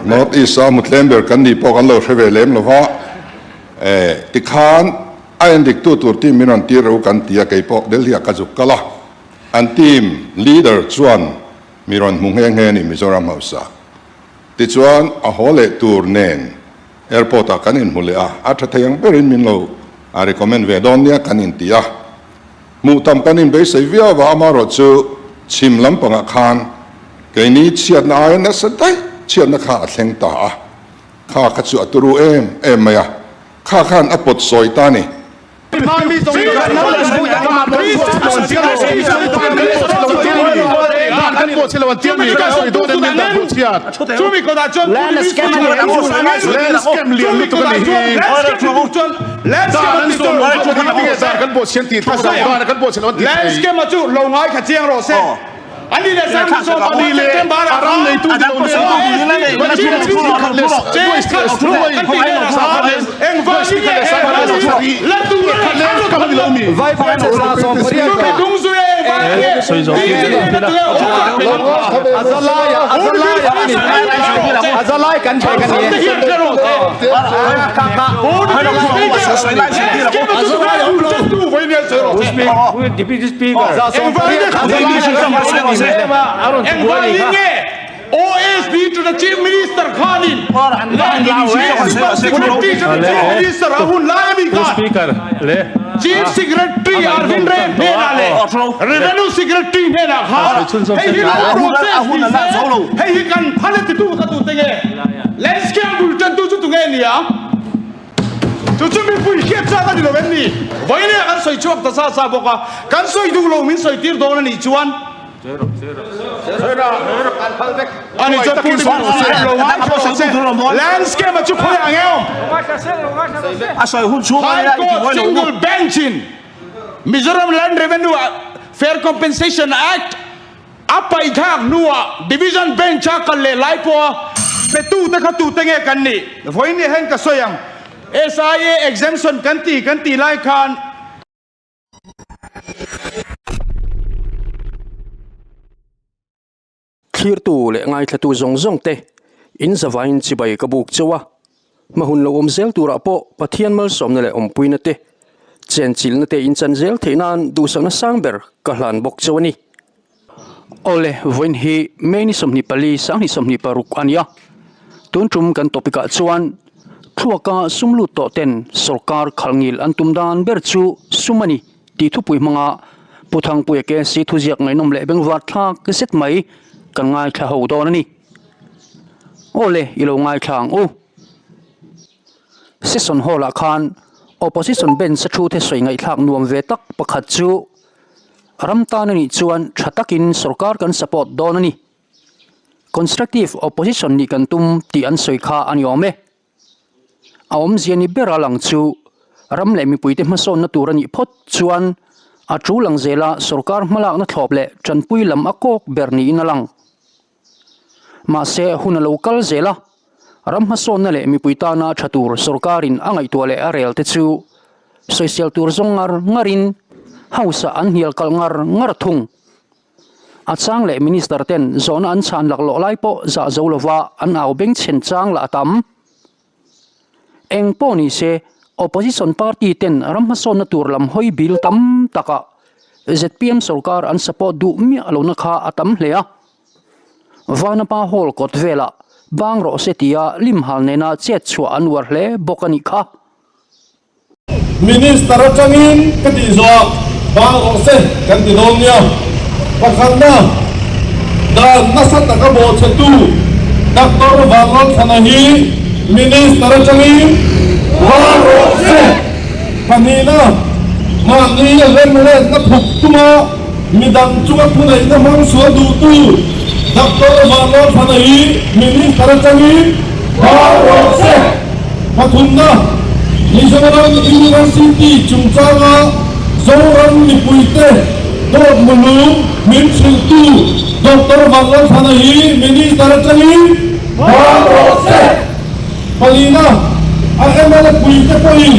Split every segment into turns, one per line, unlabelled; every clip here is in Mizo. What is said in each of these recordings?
North East a hmu tlem ber kan nih pawh kan lo hre ve lem lo va, tikhan a endiktu tur team min rawn tir ro kan ti a, kei pawh Delhi ah ka zuk kal a, an team leader chuan mi rawn hmu nghe nghe a ni Mizoram hausa. Tichuan a haw leh tur nen airport ah kan inhmu leh a, a tha thei ang berin min lo recommend ve dawn nia kan inti a. Hmuh tam kan inbeisei viau a, amaherawh chu chhim lampangah khan keini chhiatna aia nasa daih chhiatna kha a thleng ta a, kha kha chu a turu em em mai a, kha khan a pawt sawi ta a ni.
Landscape chu lo ngai kha chiang rawh se. Ani leh Sang Ni Sawm pahnih September ah khan OSD to the Chief Minister khanin Principal Secretary to the Chief Minister a hun lai ami khan Chief Secretary Arvind Ray hnenah leh Revenue Secretary hnenah khan hei hi lo process ni se hei hi kan phal e titu kha tute nge Landscape bul tantu chu tunge nia Chu chu mipui hriat chak a ni lo em ni? Vawiin kan sawi chhuak ta sa sa bawk a, kan sawi duh lo min sawi tir dawn a nih chuan ani chuan Pu Dikpui lo ngai tawh se landscape a chu khawi ang e awm? High Court single bench in Mizoram Land Revenue Fair Compensation Act A paihthlak hnuah Division Bench-a kal leh lai pawha petute kha tute nge kan nih? Vawiin hian ka sawi ang. SIA exemption kan ti kan tih lai khan.
Thlirtu leh ngaithlatu zawng zawng te in zavain chibai ka buk cheu a, hma hun lo awm zel turah pawh Pathian malsawmna leh awmpuina te, chenchilhna te in chan zel theih nan duhsakna sang ber ka hlan bawk cheu a ni. Awle, vawiin hi May ni 24, 2026 a ni a, tun tum kan topic ah chuan thluaka sum lut tawh ten sorkar khalngil an tum dan ber chu sum a ni tih thupui hmanga Pu Thangpuia KC thuziak ngaihnawm leh bengvar thlak zet mai kan ngaithla ho dawn a ni. Awle, i lo ngaithla ang u. Session hall ah khan opposition bench a thu te sawi ngaihthlak nuam ve tak pakhat chu ram tan a nih chuan tha takin sorkar kan support dawn a ni. Constructive opposition nih kan tum tih an sawi kha a ni awm e. A awmzia ni ber a lang chu ram leh mipuite hmasawnna tur a nih phawt chuan a tul ang zela sorkar hmalakna thlawp leh tanpui lam a kawk ber niin a lang. Mahse, hun a lo kal zel a, ram hmasawnna leh mipui tana tha tur sorkarin a ngaihtuah leh a rel te chu sawisel tur zawng ngar ngarin House-ah an hnial kalh ngar ngar thung. A chang leh Minister ten zawhna an chhan laklawh lai pawh zah zo lova an au bengchhen chang lah a tam. Eng pawh ni se, opposition party ten ram hmasawnna tur lam hawi bil tam takah zpm sorkar an support duh miah lohna kha a tam hle a. Vanapa Hall kawt velah bang rawh se tia limhal nena chet chhuah an uar hle bawk a nih kha.
Minister atangin ka tih zawh bang rawh se kan ti dawn nia. Pakhatna, dan nasa taka bawhchhetu Doctor Vanlalthlana hi Minister atangin bang rawh se. Pahnihna, mahni remletna thawk tuma midang chunga thuneihna hmang sual duhtu Doctor Vanlalthlana hi Minister atangin bang rawh se. Pathumna, Mizoram University chungchanga Zoram mipuite dawt mulung min hrilhtu Doctor Vanlalthlana hi Minister atangin bang rawh se. Palina, a mla puite pawhin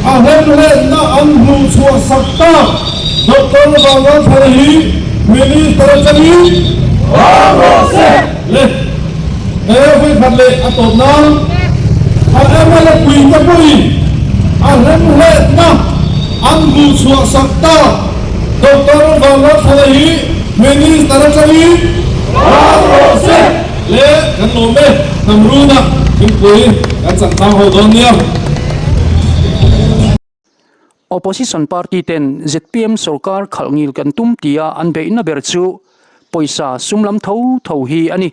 a hlemhletna an hmuh chhuah sak tak Doctor Vanlalthlana hi Minister atangin bang rawh se. Le. He vawikhat leh a tawp nan a mla puite pawhin a hlenghlehna an hmuhchhuah sak ta. Doctor Vanlalthlana hi Minister atangin bang rawh se le kan lawm e. Hnamruna thingpui kan changthang ho dawn nia.
Opposition party ten zpm sorkar khalh ngil kan tum tia an beihna ber chu pawisa sum lam tho tho hi a ni.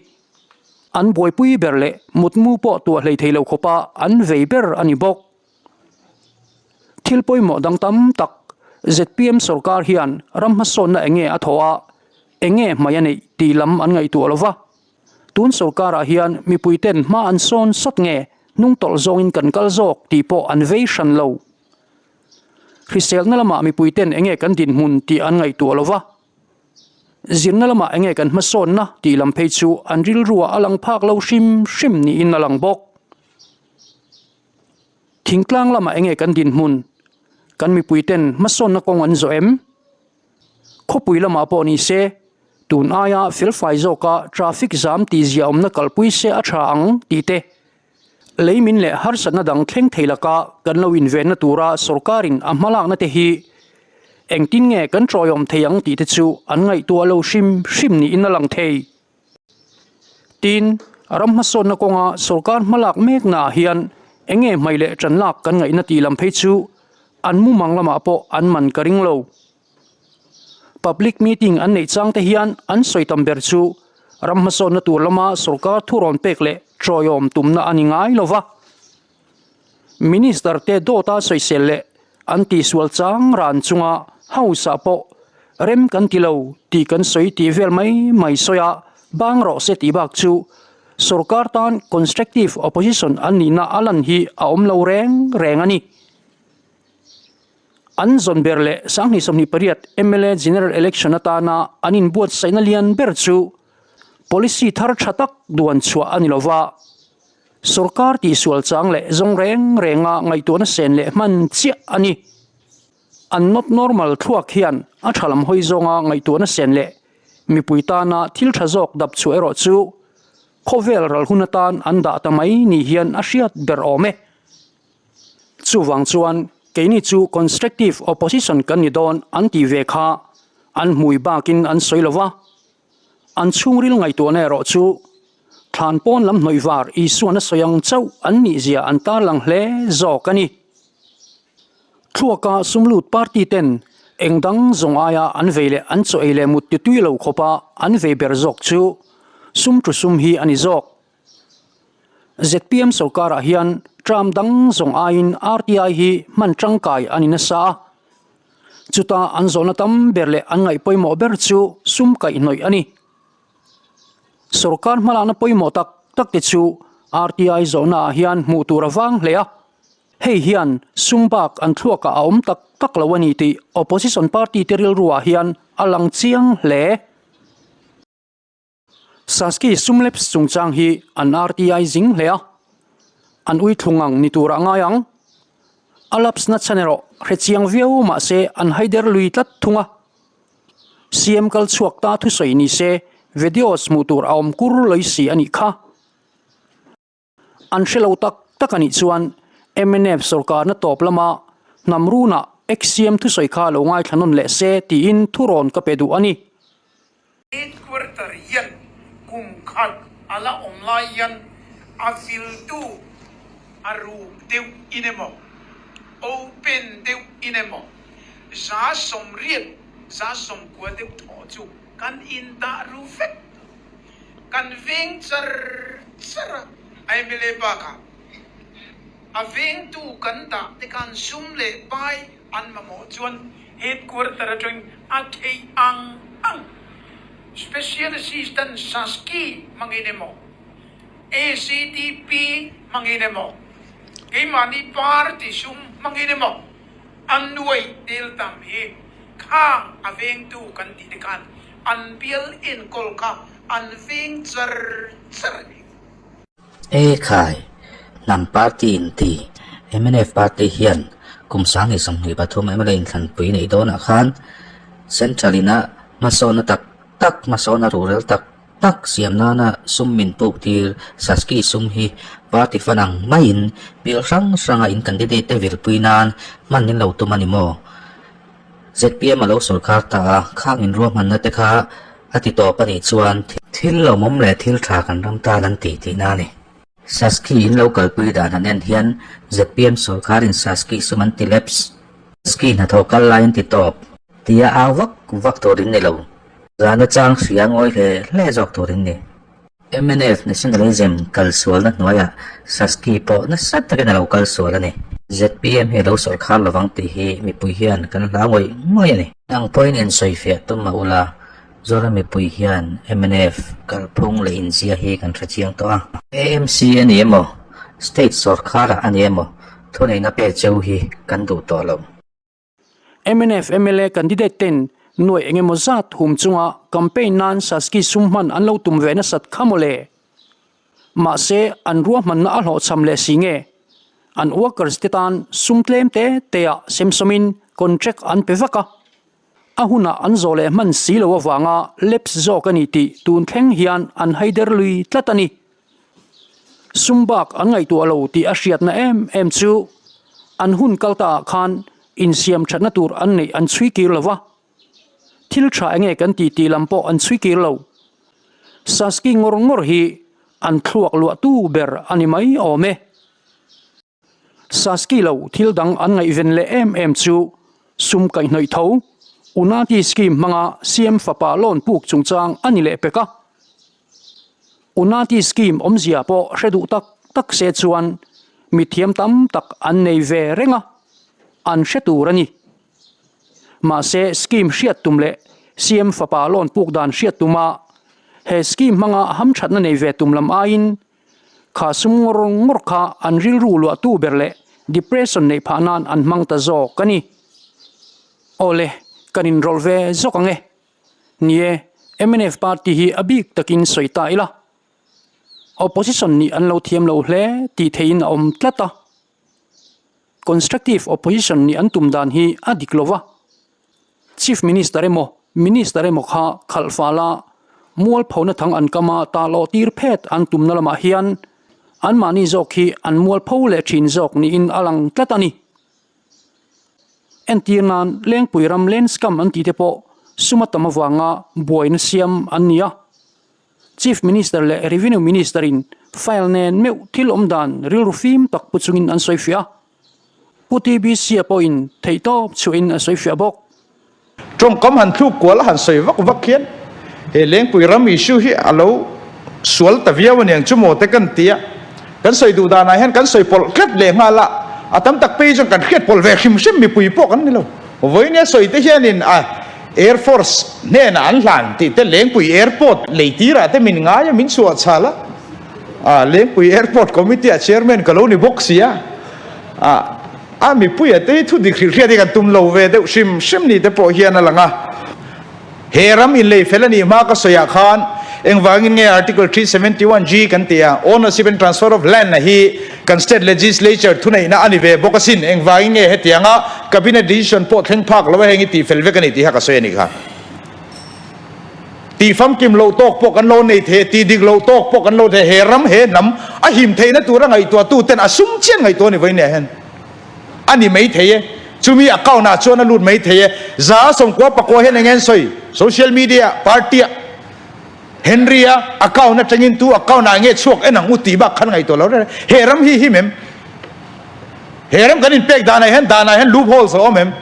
An buaipui ber leh mutmu pawh tuah hlei thei lo khawpa an vei ber a ni bawk. Thil pawimawh dang tam tak zpm sorkar hian ram hmasawnna enge a thawh a, enge hmai a neih tih lam an ngaihtuah lo va. Tun sorkarah hian mipuiten hma an sawn sawt nge hnungtawlh zawngin kan kal zawk tih pawh an vei hran lo. Hriselna lamah mipuiten enge kan dinhmun tih an ngaihtuah lo va, zirna lamah enge kan hmasawnna tih lam phei chu an rilruah a lang phak lo hrim hrim niin a lang bawk. Thingtlang lamah enge kan dinhmun, kan mipuiten hmasawnna kawng an zawh em? Khawpui lamah pawh ni se, tun aia felfai zawka traffic zam tih ziahawmna kalpui se a tha ang tih te, leimin leh harsatna dang thleng thei laka kan lo invenna tura sorkarin a hmalakna te hi engtin nge kan tawiawm thei ang tih te chu an ngaihtuah lo hrim hrim niin a lang thei. Tin, ram hmasawnna kawnga sorkar hmalak meknaah hian enge hmai leh ṭan lak kan ngaihna tih lam phei chu an mumang lamah pawh an man ka ring lo. Public meeting an neih chang te hian an sawi tam ber chu ram hmasawnna tur lama sorkar thurawn pek leh ṭawiawm tumna a ni ngai lo va. Minister te dawta sawisel leh an tihsual chang ran chunga House ah pawh rem kan ti lo tih kan sawi tih vel mai mai sawi a, bang rawh se tih bak chu sorkar tan constructive opposition an nihna a lan hi a awm lo reng reng a ni. An zawn ber leh 2028 mla General Election atana an inbuatsaihna lian ber chu policy thar tha tak duan chhuah a ni lova, Sorkar tihsual chang leh zawng reng renga ngaihtuahna sen leh hman chiah a ni. An not normal thluak hian a tha lam hawi zawnga ngaihtuahna sen leh mipui tana thil tha zawk dap chhuah erawh chu khawvel ral hun atan an dah ta mai ni hian a hriat ber awm e. Chuvang chuan keini chu constructive opposition kan ni dawn an tih ve kha an hmui bakin an sawi lo va. An chhungril ngaihtuahna erawh chu thlan pawn lam hnawih var Isuan a sawi ang chauh an nihzia an tarlang hle zawk a ni. Thluaka sumlut party ten eng dang zawng aia an vei leh an chaw ei leh mut titui lo khawpa an vei ber zawk chu sum thu sum hi a ni zawk. Zpm sorkarah hian term dang zawng aiin RTI hi hman tangkai a ni nasa a. Chuta an zawhna tam ber leh an ngaih pawimawh ber chu sum kaihhnawih a ni. Sorkar hmalakna pawimawh tak tak te chu RTI zawhnaah hian hmuh tur a vang hle a. Hei hian sum bak an thluakah a awm tak tak lo a ni tih opposition party te rilruah hian a lang chiang hle. Saski Sumleps chungchang hi an RTI zing hle a, an ui thlung ang ni turah ngai ang. A lapse na chhan erawh hre chiang viau mahse an haider lui tlat thung a. CM kal chhuak ta thusawi ni se videos hmuh tur a awm kur lawih si a nih kha. An hre lo tak tak a nih chuan mnf sorkarna tawp lama hnam runah ex-CM thusawi kha lo ngaithla nawn leh se tiin thurawn ka pe duh a ni.
Headquarter hian kum khat a la awm lai hian a viltu a ruk deuh in emaw, open deuh in emaw, 80%, 90% deuh thaw chu kan indah ru vek. Kan veng char char a, mla bakah a vengtu kan dah te khan sum leh pai an mamawh chuan headquarter atangin a theih ang ang Special Assistant Saski hmangin emaw, ACDP hmangin emaw, keimahni party sum hmangin emaw an nuai tel tam hi khang a vengtu kan tih te khan an bial enkawl kha an veng char char a ni.
E khai, hnam party in ti, mnf party hian kum 2023 mla inthlanpui neih dawnah khan Central ina hmasawnna tak tak, hmasawnna ruhrel tak. tak siam nana sum min puk tir Saski sum hi party fund ang maiin bill hrang hranga in candidate te virpui nan hman in lo tum a ni maw? Zpm a lo sawrkar ta a, khang inruahmanna te kha a ti tawp a nih chuan thil lawmawm leh thil tha kan ram tan an tih tihna a ni. Saski in lo kalpui dan han en hian zpm sawrkar in Saski sum an ti lapse, Saski hnathawh kal lai an ti tawp tia au vak vak tur in ni lo. Zana chang hria ngawi hle hle zawk tur in ni. Mnf Nationalism kal sualna hnuaiah Saski pawh nasa takin a lo kal sual a ni. Zpm hi a lo sawrkhar lovang tih hi mipui hian kan hlau ngawih ngawih a ni. Nang pawhin insawifiah tum mah ula, Zoram mipui hian mnf kalphung leh inzia hi kan hre chiang tawh a. AMC a ni emaw, State sawrkharah a ni emaw, thuneihna pek cheu hi kan duh tawh lo.
Mnf mla candidate ten nuaih eng emaw zat hum chunga campaign nan Saski sum hman an lo tum ve nasat kha mawle. Mahse an ruahmanna a hlawhchham leh si nge? An workers te tan sum tlem te te ah semsawmin contract an pe vak a. A hunah an zawh leh hman si lo avanga lapse zawk a ni tih tun thleng hian an haider lui tlat a ni. Sum bak an ngaihtuah lo tih a hriatna em em chu an hun kal ta ah khan insiam thatna tur an neih an chhui kir lo va, thil tha enge kan ti tih lam pawh an chhui kir lo. Saski ngawr ngawr hi an thluak luahtu ber a ni mai awm e. Saski lo thil dang an ngaihven leh em em chu sum kaihhnawih tho, Unati scheme hmanga CM fapa loan puk chungchang a ni leh pek a. Unati scheme awmzia pawh hre duh tak tak se chuan mithiam tam tak an nei ve reng a, an hre tur a ni. Mahse scheme hriat tum leh CM fapa loan puk dan hriat tuma he scheme hmanga hamthatna nei ve tum lam aiin Kha sum ngawr ngawr kha an rilru luahtu ber leh depression neih phah nan an hmang ta zawk a ni. Awle, kan inrawlh ve zawk ang e. Ni e, mnf party hi a bik takin sawi ta ila. Opposition nih an lo thiam lo hle tih theihin a awm tlat a. Constructive opposition nih an tum dan hi a dik lo va. Chief Minister emaw Minister emaw kha khalh fal a, mualphona thang an kam a ta lawh tir phet an tumna lamah hian anmahni zawk hi an mualpho leh thin zawk niin a lang tlat a ni. Entir nan Lengpui ram land scam an tih te pawh sum a tam avanga buaina siam an ni a. Chief Minister leh Revenue Minister in file nen meuh thil awm dan rilru fim tak pu chungin an sawifiah a. Pu TBC-a pawhin theihtawp chhuahin a sawifiah bawk.
Tawngkam han thluk kual a han sawi vak vak hian he Lengpui ram issue hi a lo sual ta viau aniang chu maw te kan ti a, kan sawi duh danah hian kan sawi pawlh tlat leh nghal a, a tam tak phei chuan kan hriat pawlh ve hrim hrim mipui pawh kan ni lo. Vawinia sawi te hianin a Air Force hnenah an hlan tih te Lengpui Airport lei tirah te min ngai a, min chhuah chhal a. A Lengpui Airport Committee ah Chairman ka lo ni bawk si a, a a mipuia te hi thu dik hrilh hriat hi kan tum lo ve deuh hrim hrim ni te pawh hian a lang a. He ram inlei fel a nih hma ka sawi ah khan engvangin nge Article 371 G kan tih a, Ownership and Transfer of Land a hi kan State Legislature thuneihna a ni ve bawk asin, engvangin nge hetianga Cabinet decision pawh thleng phak lo a heng i tih fel vek a ni tih kha ka sawi a nih kha. Tih famkim loh tawk pawh kan lo nei thei a, tih dik loh tawk pawh kan lo thei a, he ram, he hnam a him theihna tura ngaihtuahtu ten a sum chian ngaihtuah a ni vawiin hian a ni mai thei e. Chumi account ah chuan a lut mai thei e. 194 hian eng nge an sawi? Social media party ah Henry a account atangin tu account ah nge chhuak en ang u tih bak khan ngaihtuah lo reng reng. He ram hi him em? He ram kan inpek danah hian danah hian loopholes a awm em?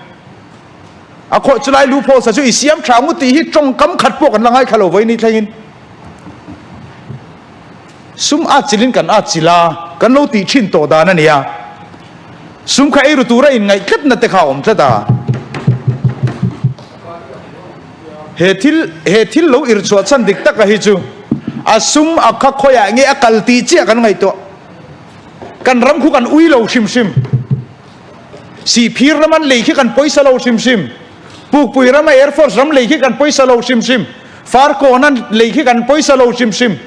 A khawih chu lai loopholes a chu i siam tha ngut tih hi tawngkam khat pawh kan la ngaithla lo vawiin thlengin sum at chilin kan at chil a, kan lo tih thin tawh dan a nia. Sum kha eiru tura inngaih tlatna te kha a awm tlat a. He thil he thil lo irchhuah chhan dik taka hi chu a sum a kha khawiah nge a kal tih chiah kan ngaihtuah. Kan ram khu kan ui lo hrim hrim. Sihphir ram an lei khi kan pawisa lo hrim hrim. Pukpui rama Air Force ram lei khi kan pawisa lo hrim hrim. Farkawn an lei khi kan pawisa lo hrim hrim.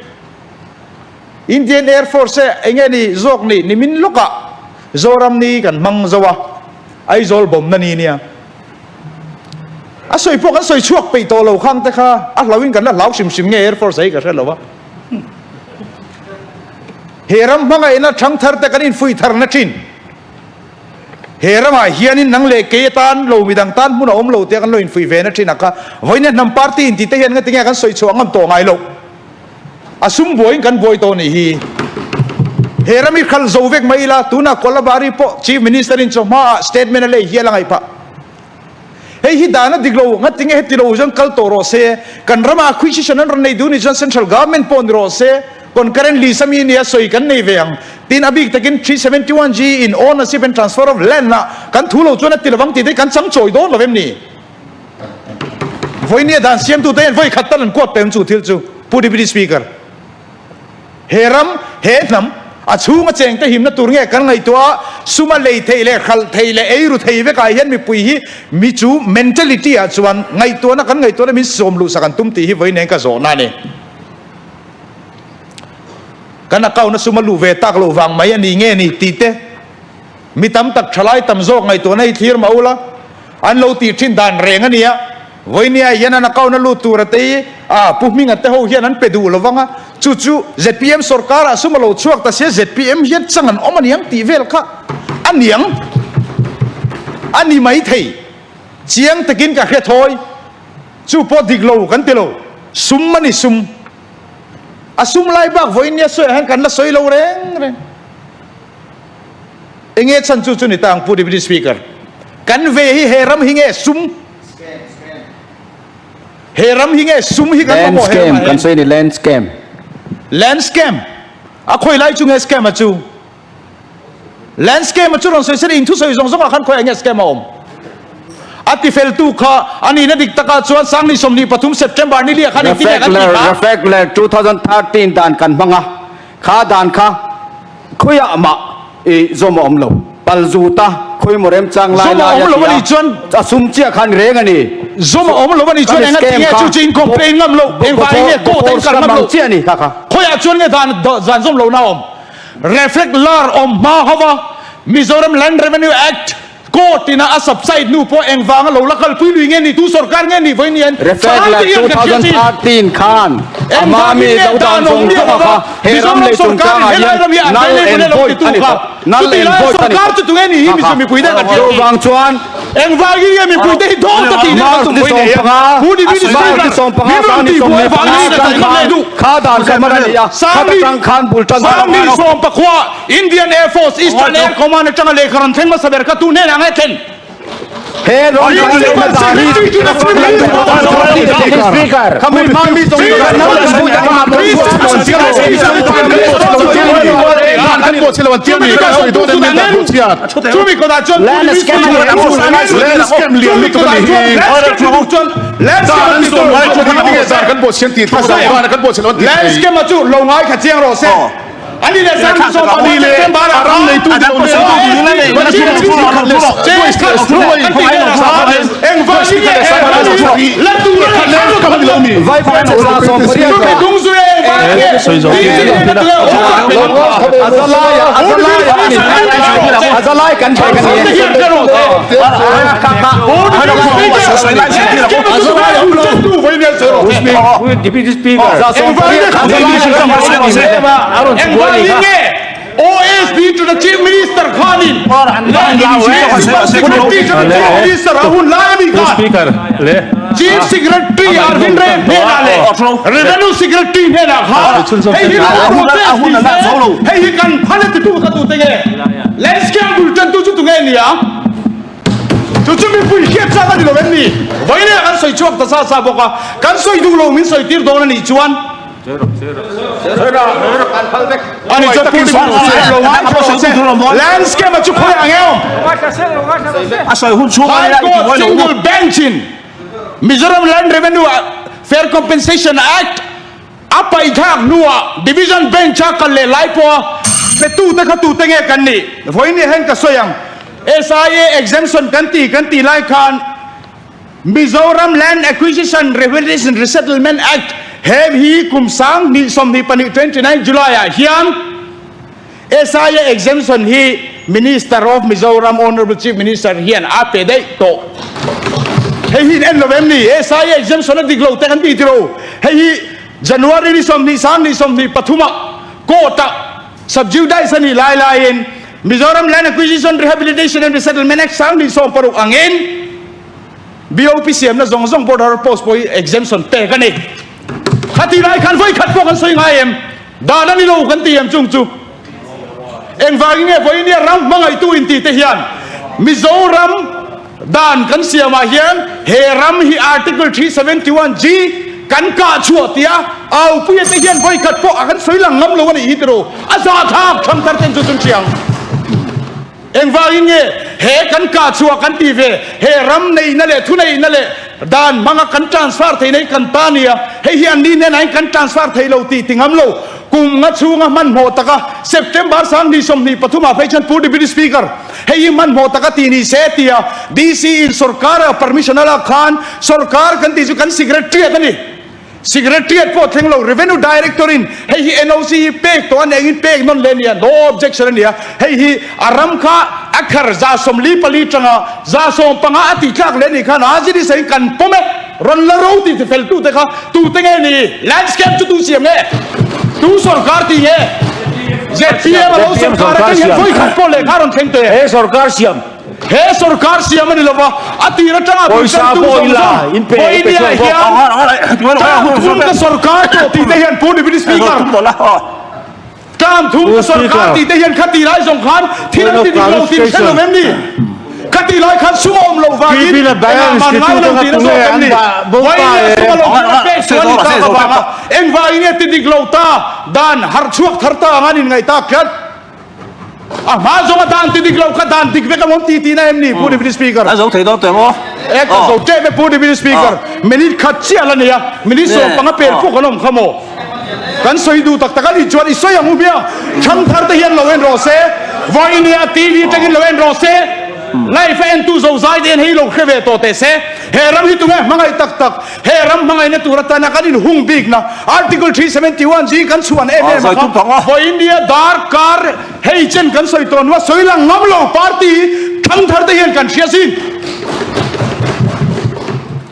Indian Air Force e enge ni zawk ni nimin lawkah Zoram ni kan hmang zo a, Aizawl bawmna ni nia. A sawi pawh kan sawi chhuak peih tawh lo khang te kha a hlauhin kan la hlau hrim hrim nge Air Force a hi ka hre lo a. He ram hmangaihna thangthar te kan infuih tharna thin. He ramah hianin nang leh kei atan lo midang tan hmun a awm lo tia kan lo infuih ve na thin a kha. Vawiin hnam party inti te hian ngatinge kan sawi chhuah ngam tawh ngai loh. A sum buaiin kan buai tawh nih hi. He ram hi khalh zo vek mai ila, tunah Kolabari pawh Chief Minister in chawhma ah statement a lei hial a ngaih phah. Hei hi dan a dik lo, ngatinge heti lo chuan kal tawh rawh se, kan ramah acquisition an rawn nei duh nih chuan Central Government pawh ni rawh se, concurrent list ami nia sawi kan nei ve ang. Tin, a bik takin 371G in ownership and transfer of land ah kan thu lo chuan a ti lovang tih te hi kan chang chawi dawn lo em ni? Vawinia dan siamtute hian vawi khat tal an kuat peng chu thil chu Pu Deputy Speaker, he ram, he hnam, a chhunga chengte himna tur nge kan ngaihtuah a, suma lei theih leh hralh theih leh eiru thei vekah hian mipui hi mi chu mentality ah chuan ngaihtuahna kan ngaihtuahna min sawm luhsak an tum tih hi vawi nen ka zawhna a ni. Kan account a suma luh ve tak loh vang mai a ni nge ni tih te mi tam tak thalai tam zawk ngaihtuahna hi thlir mah ula, An lo tih thin dan reng a nia. Vawinia hian an account a lut tur a tei a, Pu Hminga te ho hian an pe duh lo vang a, chu chu zpm sorkar ah sum a lo chhuak ta sia zpm hian chang an awm a niang tih vel kha a niang a ni mai thei. Chiang takin ka hre thawi. Chu pawh dik lo kan ti lo. Sum a ni sum. A sum lai bak vawinia sawiah hian kan la sawi lo reng reng. Enge chhan chu chu ni ta ang Pu Deputy Speaker. Kan ve hi he ram hi nge sum he ram hi nge sum hi kan
Land
mamawh he
scam
ramah
kan
hian.
sawi ni land scam.
Land scam a khawi lai chu nge scam a chu? Land scam a chu rawn sawi se in thusawi zawng zawngah khan khawiah nge scam a awm? A tifeltu kha a nihna dik takah chuan Sangni 23 September ni liah khan engtin nge kan tih
Reflect
kha?
Reflect 2013 dan kan hmang a kha dan kha Khawiah mah i zawm a awm lo. Pal zut a, khawi maw remchang lai
Zawm a
lai
awm
a
lo
ti
a nih
a,
chuan
a sum chiah khan reng a ni.
Zawm a awm lo a nih chuan
Kan
enga
scam
tinge
kha
chu chu in complain ngam lo, engvangin nge court a in kal ngam lo?
chiah a ni kha kha.
Khawiah chuan nge dan dan zawm lohna a awm? Reflect lar awm hma hova Mizoram Land Revenue Act Court ina a subside hnu pawh engvanga lo la kalpui lui nge ni, tu sorkar nge ni vawiin hian
Reflect
thalai te hian kan hria chin.
2013 khan
Engvangin
Amami
nge
lo dan
dan awm
zawng
miah
zawng a
lova
kha he ram
Mizoram
lei
sorkarin
chungchangah
helai
hian
ram hi an
null
vei
and
lei lo
void
titu
a ni
kha
tawh. Null
chutih
and
laia
void a ni
sorkar
tawh.
chu tunge ni hi
Kha kha.
Mizo mipui te kan hria chin.
Chuvang chuan
Engvangin nge mipui te hi dawt a tih
March
kan
ni
tum vawiin
sawm panga
Pu Deputy
March
Speaker
ni 15
min rawn
sang ni
tih buai
15
vangin a
atang
tih ngam
khan
leh duh.
kha dan kha hman a ni a, khata tang khan bul tan
Sangni sawmpakua Indian Air Force Eastern Air Command atanga lehkha rawn thleng hmasa ber kha tu hnenah nge thlen?
He rawn kan lehna dan hi
Speaker.
Land scam a chu lo ngai kha chiang rawh se. Ani leh Sang ni 15 September ah ram neitu ni lo Engvangin nge OSD to the Chief Minister khanin Principal Secretary to the Chief Minister a hun lai a ni khan Chief Secretary Arvind Ray hnenah leh Revenue Secretary hnenah khan hei hi lo process ni se hei hi kan phal a titu kha tute nge Landscape bul tantu chu tunge nia? Chu chu mipui hriat chak a ni lo em ni? Vawiin kan sawi chhuak ta sa sa bawk a, kan sawi duh lo min sawi tir dawn a nih chuan Ani chuan Pu Landscape a chu khawi ang em? High Court Single Bench in Mizoram Land Revenue Fair Compensation Act a paihthak hnuah Division Bench a kal leh lai pawha petute kha tute nge kan nih? Vawiin ni hian ka sawi ang. SIA exemption kan ti kan tih lai khan Mizoram Land Acquisition Rehabilitation Resettlement Act he hi kum 2022 29 July ah hian SIA exemption hi Minister of Mizoram Honourable Chief Minister hian a pe daih tawh. Hei hi in en lo em ni? SIA exemption a dik lo te kan ti tiro. Hei hi January ni 20 sang ni 23 ah court ah subjudice a nih lai laiin Mizoram Land Acquisition Rehabilitation and Resettlement Act sang ni 16 angin BOP siamna zawng zawng border post pawh hi exemption pek a ni. Khati lai khan vawi khat pawh kan sawi ngai em? Dan a ni lo kan ti em chung chu? Engvangin nge vawinia ram hmangaihtu inti te hian Mizoram dan kan siamah hian he ram hi Article 371 G kan kah chhuah tia aupuia te hian vawi khat pawh a kan sawi lang ngam lo a nih hi tiraw? A zahthlak thangthar ten chu chun hriang. Engvangin nge he kan kah chhuah kan tih ve? He ram neihna leh thuneihna leh dan hmanga kan transfer theihna hi kan ta nia, hei hi anni hnenah hian kan transfer thei lo tih ti ngam lo. Kum nga chhunga hmanhmawh taka September 2023 ah phei chuan Pu Deputy Speaker, hei hi hmanhmawh taka tih ni se tia DC in sorkar-a permission a lak khan sorkar kan tih chu kan secretariat a ni. Secretariat pawh thleng lo, Revenue Director in hei hi NOC hi pek tawh a ni engin pek nawn leh a nia, no objection a nia, hei hi a ram kha a khar 44 tanga 15 a tih tlak leh a nih khan Aziri sahin kan pawm e, rawn la ro tih tifel tu te kha tute nge ni? Landscape chu tu siam nge? Tu sorkar tih nge? ZPM a lo sorkar atang hian vawi khat pawh lehkha rawn thleng teh.
He sorkar siam.
He sorkar siam a ni lova, a tir atanga
Pawisa
bultantu
pawh
zawng
ila
zawng
in pe in pe
Vawinia
chuang bawk.
hian term thum ka sorkar tawh tih te hian Pu Deputy Speaker, term thum ka sorkar tih te hian khati lai zawng khan thil an ti dik lo tih hre lo em ni? Khati lai khan sum a awm loh vangin engah man ngai lo tihna zawk em ni? Vawinia sum a lo kal a pek chu a ni tak avanga engvangin nge ti dik lo ta dan harh chhuak thar ta anga an inngaih tak tlat? A hma zawng a dan ti dik lo kha dan dik vek a awm ti tihna em ni Pu Deputy Speaker?
A zo thei dawn teh maw?
E ka zo tep e Pu Deputy Speaker. Minute khat chiah la nei a, minute 15 pel pawh kan awm kha maw? Kan sawi duh tak tak a nih chuan i sawi ang u hmiang. Thangthar te hian lo en rawh se, Vainia TV atangin lo en rawh se, live a entu zozai te hian hei lo hre ve tawh teh se. He ram hi tunge hmangaih tak tak? He ram hmangaihna tur atana kan inhung bikna Article 371 zing kan chhuan em em a kha vawiindia darkar hei chen kan sawi tawh hnua sawi lang ngam lo party thangthar te hian kan hria sin.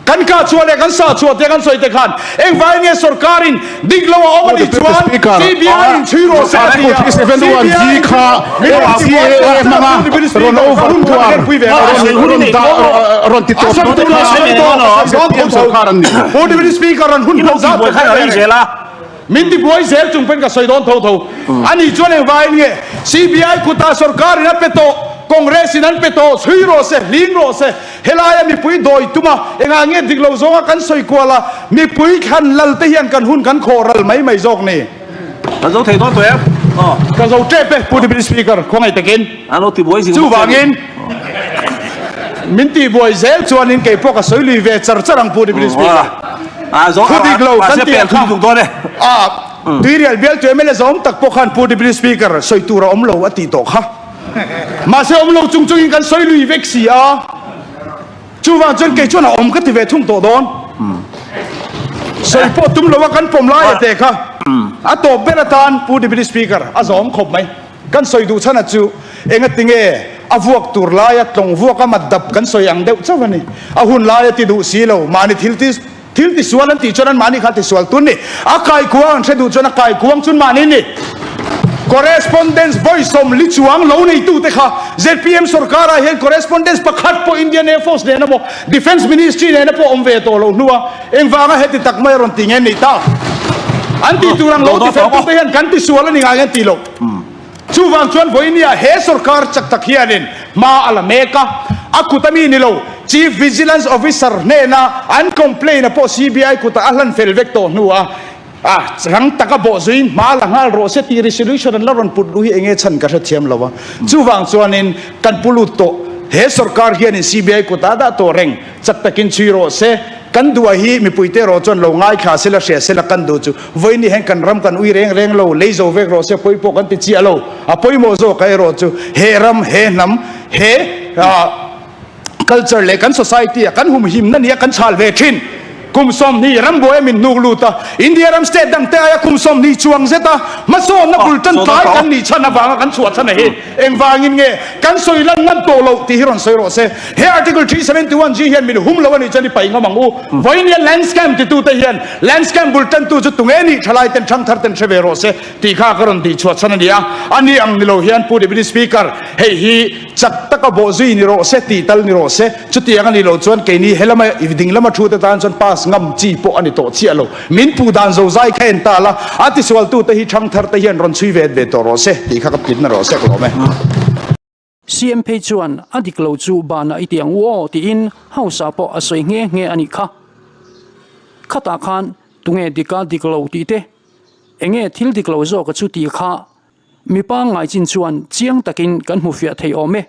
Kan kah chhuah leh kan sah chhuah te kan sawi te khan engvai nge sorkarin dik lo a awm a nih chuan CBI in chhui rawh se a ti a, CBI in chhui rawh se a ti a, Pu Deputy Speaker ka hun kha ka pui ve a Pu Deputy Speaker rawn hun hmang zat ka hre ve reng. Min ti buai zel chung pawn ka sawi dawn tho tho. A nih chuan engvaiin nge CBI kutah sorkarin a pe tawh, Congress in an pe tawh, chhui rawh se, hling rawh se. Helaia mipui dawi tum a, engah nge dik lo zawnga kan sawi kual a, mipui thlan lal te hian kan hun kan khawh ral mai mai zawk ni.
Ka zo thei dawn tawh em? Aw.
Ka zo tep e, Pu Deputy Speaker, khawngaih takin.
An lo ti buai zing bawk che ni.
Chuvangin, min ti buai zel chuanin kei pawh ka sawi lui ve char char ang Pu Deputy Speaker. Thu dik lo kan tih ang kha. A, Tuirial bialtu mla zawm tak pawh khan Pu Deputy Speaker sawi tur a awm lo a tih tawh kha. Mahse awm lo chung chungin kan sawi lui vek si a, chuvang chuan kei chuan a awm ka ti ve thung tawh dawn. Sawi pawh tum lo a kan pawm lai a teh kha. A tawp ber atan Pu Deputy Speaker a zawm khawp mai. Kan sawi duh chhan a chu engatinge a vuak tur laia tlawng vuak a mat dap kan sawi ang deuh chauh a ni. A hun laia ti duh si lo, mahni thil ti Thil tisual an tih chuan anmahni kha tisual tun ni. A kaikuang an hre duh chuan a kaikuang chu anmahni ni. Correspondence vawi 40 chuang lo neitute kha zpm sorkarah hian correspondence pakhat pawh Indian Air Force nena maw Defence Ministry nena pawh awm ve tawh loh hnua engvanga heti tak mai a rawn ti nge ni ta. An tih tur ang lo tifeltute hian kan tisual a ni ngai an tih loh. Chuvang chuan vawinia he sorkar chak tak hianin hma a la mek a, a kut a mi ni lo, Chief Vigilance Officer hnena an complaint a pawh CBI kutah a hlan fel vek tawh hnu a, a rang taka bawh zuiin hma la nghal rawh se tih resolution an la rawn put luh hi enge chhan ka hrethiam lo a. Chuvang chuanin kan pu lut tawh, he sorkar hianin CBI kutah a dah tawh reng, chak takin chhui rawh se. Kan duh a hi mipuite erawh chuan lo ngaithla sela hria sela kan duh chu vawiin hian kan ram kan ui reng reng lo, lei zo vek rawh se pawi pawh kan ti chiah lo. A pawimawh zawk a erawh chu he ram, he hnam, he culture leh kan society a kan humhimna nia kan chhal ve thin. Kum 20 rambuai a min hnuk lut a, India ram state dangte aia kum 20 chuang zeta hmasawnna bul tan tlai kan nih chhan avanga kan chhuah chhan a hi engvangin nge kan sawi lan ngam tawh loh tih hi rawn sawi rawh se. He Article 371 G hian min hum lo a nih chuan i paih ngam ang u. Vawiin hian land scam titute hian land scam bul tantu chu tunge nih thalai ten thangthar ten hre ve rawh se tih kha ka rawn tih chhuah chhan a ni a. A ni ang ni lo hian Pu Deputy Speaker hei hi chak taka bawh zui ni rawh se tih tal ni rawh se. Chutiang a nih loh chuan keini helama i ding lama thu te tan chuan pass ngam chi pawh a ni tawh chiah lo. Min puh dan zozai kha en ta la, a tisualtute hi thangthar te hian rawn chhui vet ve tawh rawh se tih kha ka pitna rawh se ka lawm e.
CM phei chuan a dik lo chu banah i ti ang u aw tiin House ah pawh a sawi nghe nghe a nih kha. Khatah khan tunge dika dik lo tih te, enge thil dik lo zawk a chu tih kha mi pangngai chin chuan chiang takin kan hmu fiah thei awm e.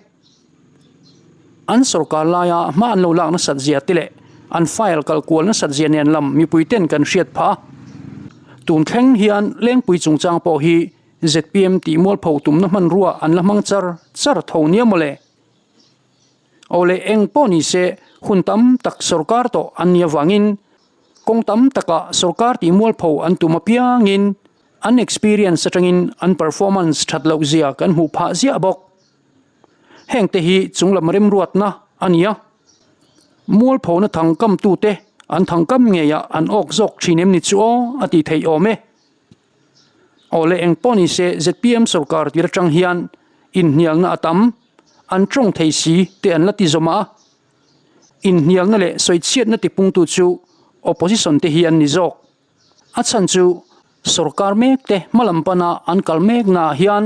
An sorkar laia hma an lo lak nasat zia te leh an file kal kual nasat zia nen lam mipui ten kan hriat phah a. Tun thleng hian Lengpui chungchang pawh hi Zpm tih mualpho tumna hmanrua an la hmang char char tho nia mawle. Aw le eng pawh ni se hun tam tak sorkar tawh an nih avangin kawng tam takah sorkar tih mualpho an tum apiangin an experience atangin an performance that loh zia kan hmuh phah ziah bawk. Hengte hi chunglam remruatna a ni a, mualphona thangkamtute an thangkam ngeiah an awk zawk thin em ni chu aw a tih theih awm e. Aw le eng pawh ni se zpm sorkar tir atang hian inhnialna a tam, an tawng thei si te an la ti zawm a, inhnialna leh sawichhiatna tipungtu chu opposition te hi an ni zawk. A chhan chu sorkar mek te hmalam pana an kal mek naah hian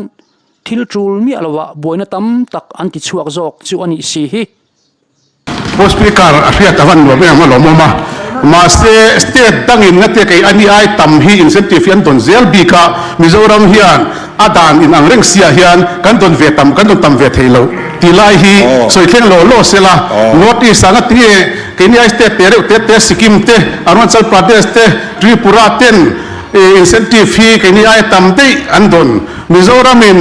thil tul miah lovah buaina tam tak an ti chhuak zawk chu a nih si hi.
Pu Speaker, a hriat a van nuam em a lawmawm a, mahse state dangin nga te kei ani ai tam hi incentive hi an dawn zel bik a, Mizoram hian a dan in ang reng siah hian kan dawn ve tam kan dawn tam ve thei lo tih lai hi sawi thleng law law sela, North East ah nga tinge keini ai state te reuh te te Sikkim te, Arunachal Pradesh te, Tripura ten incentive hi keini ai tam daih an dawn, Mizoram in.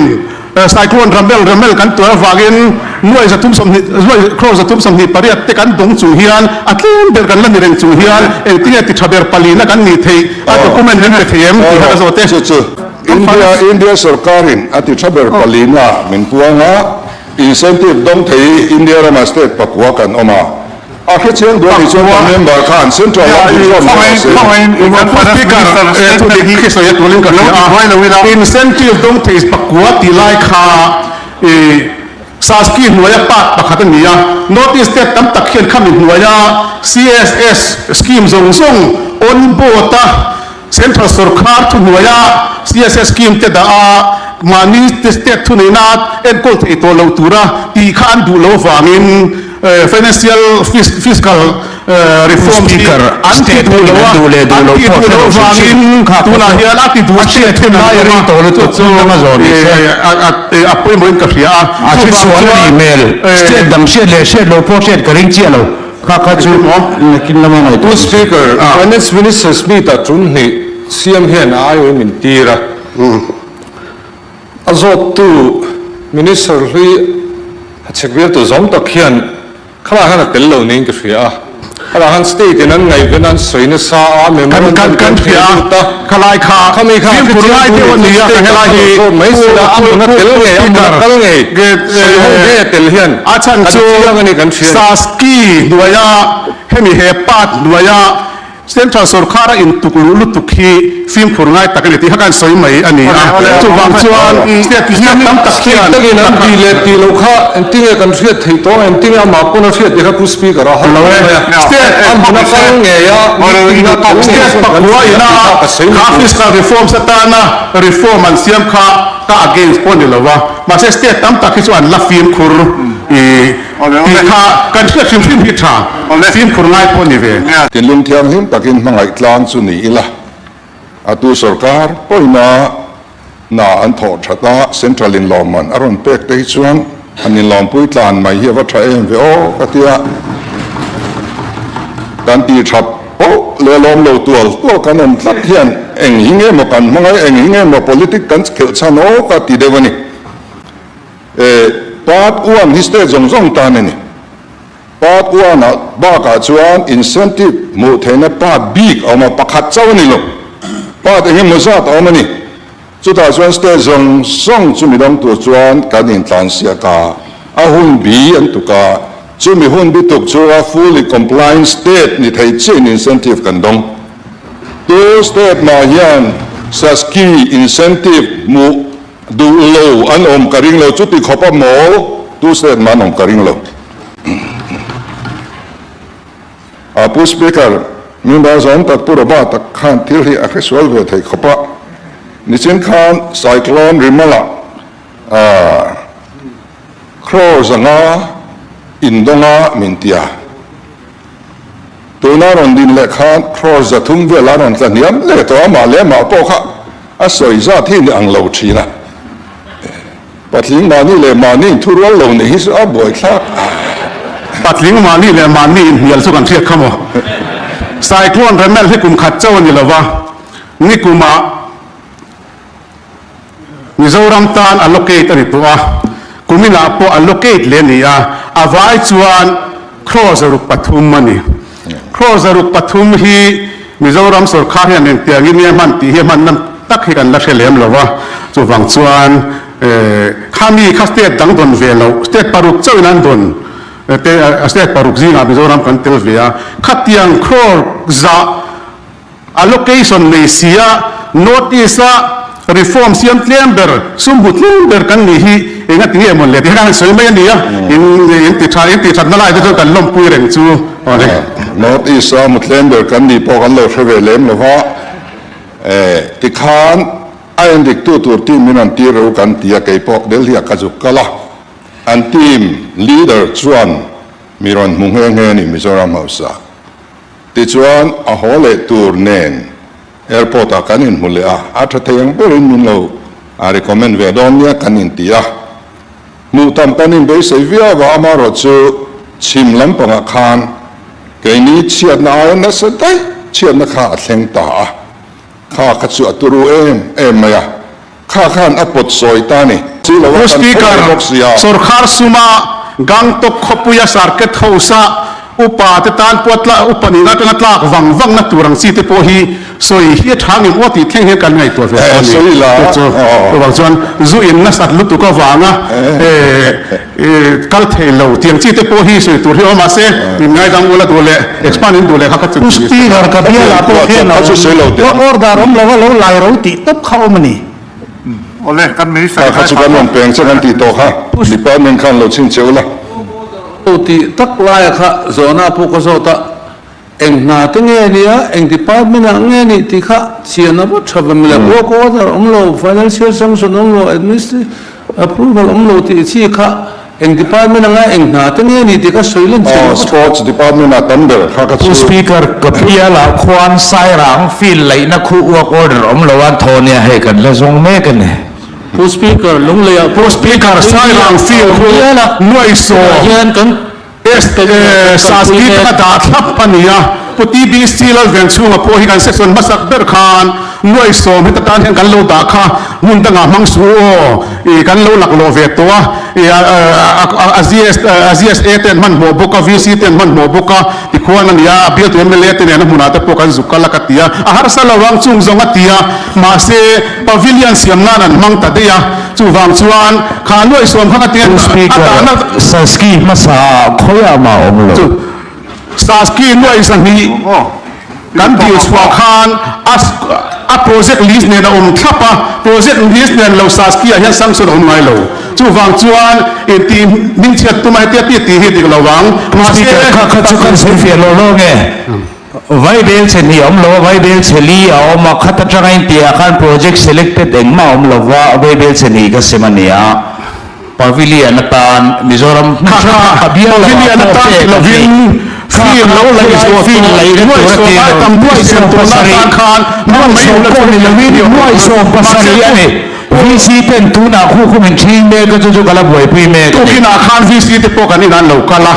Cyclone Ramel Ramel kan tuar avangin nuai 320 nuai crore 328 te kan dawng chung hian a tlem ber kan la ni reng chung hian engtinge ti tha ber palina kan nih theih a document min pe thei em tih kha ka zawt e.
Chu chu India India sorkarin a ti tha ber palina min puang a, incentive dawng thei India rama state pakua kan awm a. A hre chiang duh a nih chuan kan member khan Central lam duh zawm rawh se.
Incentive dawng thei pakua tih lai kha Saski hnuaia part pakhat a ni a, North East state tam tak hian khami hnuaia CSS scheme zawng zawng on board a Central sorkar thuhnuaia CSS scheme te dah a mahni state thuneihna enkawl thei tawh loh tura tih kha an duh loh avangin Financial fiscal reform hi an ti duh lo a, an tih duh loh avangin tunah hian a ti duh state hun lai a awm a, chu chu a pawimawhin ka hria a. Chuvang chuan
State dang hriat leh hriat loh pawh hriat ka ring chiah lo, kha kha chu nakin lama ngaihtuah
Pu Speaker, Finance Minister Smith-a chunhnih siam hian a aiawhin min tir a. A zawttu Minister hlui a chhek vialtu zawng tak hian khalah khan a tel lo niin ka hria a, khalah khan state in an ngaihven a, an sawi nasa a, memorandum te an theh lut a, khami kha a hrechiang tu nih chuan state ah khan lo zawt mai se la, a hmun a tel ngei, a hmun a kal ngei, sawi ho ngei a tel hian kan chiang a ni kan hria a ni.
Saski hnuaia hemi he part hnuaia Central sorkar a intuk luh lutuk hi fimkhur ngai tak a ni tih kha kan sawi mai a ni a. Chuvang chuan state state tam tak hian
State takin an tih leh tih loh kha engtinge kan hriat theih tawh ang, engtinge amah pawn a hriat tih kha Pu Speaker a hal lo mai a.
State
A hmun a kal ngei a, meeting a tel ngei
State
chuan kan
pakua
hria
ina
tih kha ka sawi
kha
mai.
fiscal reforms atana reform an siam kha ka against pawh a ni lo a, mahse state tam tak hi chu an la fimkhur i Tih kha kan hriat hrim hrim hi tha, fimkhur ngai pawh ni ve.
Thinlung thianghlim takin hmangaih tlang chu ni ila, a tu sorkar pawina hna an thawh that a, Central in lawmman a rawn pek te hi chuan an inlawmpui tlan mai hi a va tha em ve aw ka ti a, kan tih that poh leh lawm lo tual tual kan awm tlat hian eng hi nge maw kan hmangaih, eng hi nge maw politic kan khelh chhan aw ka ti deuh a ni. E, part one hi state zawng zawng tan a ni. Part one ah bakah chuan incentive hmuh theihna part bik a awm a, pakhat chauh a ni lo. Part engemaw zat a awm a ni. Chutah chuan state zawng zawng chu midang tur chuan kan intlansiak a, a hun bi an tuk a, chumi hun bi tuk chu a fully compliant state ni thei chiahin incentive kan dawng. Tu state mah hian SASCI incentive hmuh duh lo an awm ka ring lo, chuti khawp a mawl tu state mah an awm ka ring lo. A Pu Speaker, member zawng tak Pu Robert tak khan thil hi a hresual ve thei khawp a. Nichin khan Cyclone Rimala crore zanga indawnga min ti a. Tuna rawn din leh khan crore 300 vel a rawn tla hniam leh tawh a, mah leh mah pawh kha a sawi zat hi ni ang lo thin a. Patling mahni leh mahni inthurual lo nih hi chu a buaithlak a.
Patling mahni leh mahni inhnial chu kan hriat kha maw? Cyclone Remal hi kum khat chauh a ni lova, nikumah Mizoram tan allocate a ni tawh a, kuminah pawh allocate leh a ni a, a vai chuan crore 303 a ni. Crore 303 hi Mizoram sorkar hian engtiangin nge hman tih hi a hmanna tak hi kan la hre lem lo a, chuvang chuan khami kha state dang dawn ve loh, state paruk chauhin an dawn te, state paruk zingah Mizoram kan tel ve a, khatiang crore zah allocation nei sia North East a reform siam tlem ber, sum hmu tlem ber kan nih hi enga ti nge mawn le tih hi kan han sawi mai a ni a, in ti tha, in tih thatna lai te chuan kan lawmpui reng chu aw le.
North East a hmu tlem ber kan nih pawh kan lo hre ve lem lo va, tikhan a endiktu tur team min rawn tir ro kan ti a, kei pawh Delhi ah ka zuk kal a, an team leader chuan mi rawn hmu nghe nghe a ni Mizoram House ah. Tichuan a haw leh tur nen Airport ah kan inhmu leh a, a tha thei ang berin min lo recommend ve dawn nia kan inti a. Hmuh tam kan inbeisei viau a, amaherawhchu chhim lampangah khan keini chhiatna aia nasa daih chhiatna kha a thleng ta a, kha kha chu a turu em em mai a, kha khan a pawt sawi ta a ni. Si lo a
Pu
kan tho
Speaker,
mai bawk si a.
Sorkar suma Gangtok khawpuia Circuit House-a Upa te tan pawh tla upa nihna atanga tlak vang vangna tur ang chi te pawh hi sawi hi a tha ngem aw tih thleng hian kan ngaihtuah ve tawh a ni. Chu chu chuvang chuan zu in nasat lutuk avanga kal thei lo tih ang chi te pawh hi sawi tur hi awm mahse in ngaidang ula duh leh expand in duh leh kha kha chu
Pu Speaker ka bialah pawh hian a awm. Order awm lova lo lai ro tih tawp kha awm a ni.
Awle, kan Minister
Kha kha chu kan rawn peng che kan tih tawh kha, Department khan lo chhin che ula.
Lo tih tak laia kha zawhna pawh ka zawt a, eng hna te nge nia, eng department ah nge nih tih kha chian a va tha ve mawle, work order awm lo, financial sanction awm lo, administrative approval awm lo tih chi kha Eng department anga eng hna te nge ni tih ka sawi len chian
Aw, Sports department ah tam ber kha ka
Pu
chu.
Speaker, ka bialah khuan Sairang field laihna khu work order awm lo a thaw nia hei kan la zawng mek a ni.
Pu Speaker, Lungleiah
Pu Speaker, Sairang field khu nuaihsaw
hian kan
Saski te kha dah thlap a ni a, Pu TBC Lalvenchhunga pawh hi kan section hmasak ber khan 70,000 heta tan hian kan lo dah kha hmun dangah hmang suh u aw, ih kan lo laklawh ve tawh a, ih a GSA te an hmanhmawh bawk a, VC te an hmanhmawh bawk a, tikhuan a ni a, a bialtu mla te nen a hmunah te pawh kan zuk kal a ka ti a, a harsa lo ang chung zawng a ti a, mahse pavilion siam nan an hmang ta daih a, chuvang chuan kha 70,000 kha ka ti a,
Pu
a
Speaker,
dahna.
Saski hmasa ah khawiah mah awm lo.
Chu Saski 200,000 kan dil chhuah khan a a project list nen a awm thlap a, project list nen lo Saski ah hian sanction a awm ngai lo. Chuvang chuan intih hmingchhiat tuma hetia ti tih hi dik lo vang.
Pu
Mahse
Speaker, kha kha chu kan sawi fiah lo lo nge? Vaibel chhe hnih a awm lo a, vaibel chhe li a awm a, khat atanga intiah khan project selected engmah a awm lo va, vaibel chhe hnih ka sem a nia. Pavilion atan Mizoram hmun
Kha
hrang
kha
a bial lo
Pavilion
ah pawh
atan
pek
ti
a
lovin
ni. Kha
field
kha
lo laih
khulai
zawh
field
tawh
laih na
nuaih
tur a
sawm
ti
ai
lo.
tam
Nuaih
nuaih
sawm
sem tur na
pasarih
atan khan hmang
nuaih
mai
sawm
ula
pawh
chu
ni lovin
mahse
70,000 a ni. VC ten tunah khu khu min ṭhing mek a chu chu ka la buaipui mek a ni.
Tukinah khan VC te pawh kan inah an lo kal a,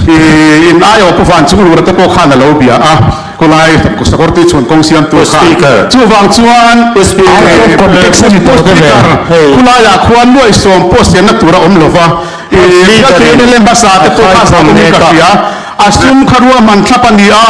ih in aiawh Pu Van Chunglura te pawh khan a lo bia a. Khawlai Sakawrtui chhuan kawng siamtu kha chuvang chuan Pu Speaker khawlaiah khuan 70,000 pawh siamna tur a awm lova. Bialtu MLA hmasa te pawh kha a awmin ka hria. A sum kha ruahman thlap a ni a,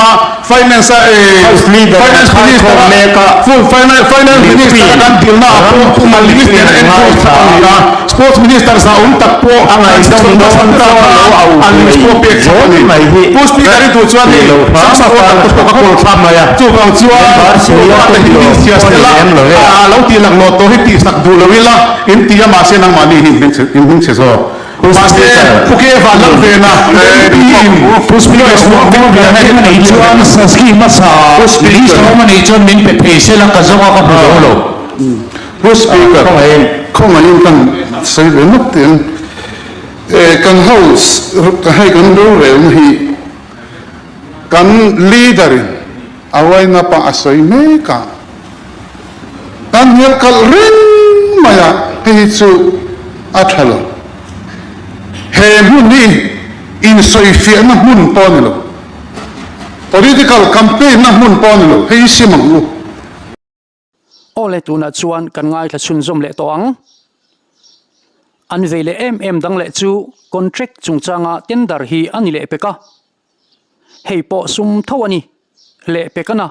Finance a Finance Minister a Finance Minister a kan dilna ah pawh a minister a enforce thlap a ni a, Sports Minister za awm tak pawh an chhun hmasa ber ah khan a list pawh pek thlap a ni. Pu Speaker i duh chuan hei Samsa Order te pawh ka kawl thlap mai a, chuvang chuan Pu te hi min chhia sela a lo tih laklawh tawh hi tihsak duh lo ila in ti a mahse nangmahni hi in hmingchhe zawk. Mahse, Phuke van lal ve na MP in
Pu Speaker, a nih chuan Saski hmasa list awm a nih chuan min pe thei sela ka zawng a ka hmu zo lo.
Pu Speaker, khawngaihin kan sawi ve nawk teh ang. Kan House hei kan rorelna hi kan Leader in a line-up a a sawi mek a, kan hnial kalh reng mai a, hei hi chu a tha lo. He hmun hi insawifiahna hmun pawh a ni lo, political campaign-na hmun pawh a ni lo, hei hi sim ang u.
Aw le tunah chuan kan ngaithla chhunzawm leh tawh ang. An vei leh em em dang leh chu contract chungchanga tender hi a ni leh pek a. Hei pawh sum tho a ni leh pek a na.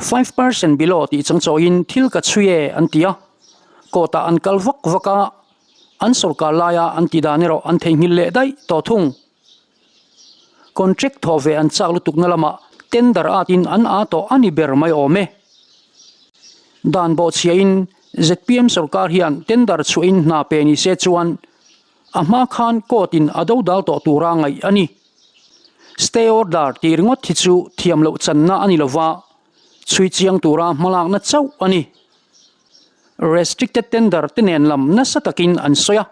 5% below tih changchawiin thil ka chhui e an ti a. Court ah an kal vak vak a, an sawrkar laia an ti dan erawh an theihnghilh leh daih tawh thung. Contract thawh ve an chak lutukna lamah tender atin an aa tawh a ni ber mai awm e. Dan bawhchhiahin zpm sawrkar hian tender chhuahin hna pe ni se chuan a hma khan court in a dodal tawh tura ngaih a ni. Stay order tih ringawt hi chu thiam loh channa a ni lova, chhui chiang tura hmalakna chauh a ni. Restricted tender te nen lam nasa takin an sawi a.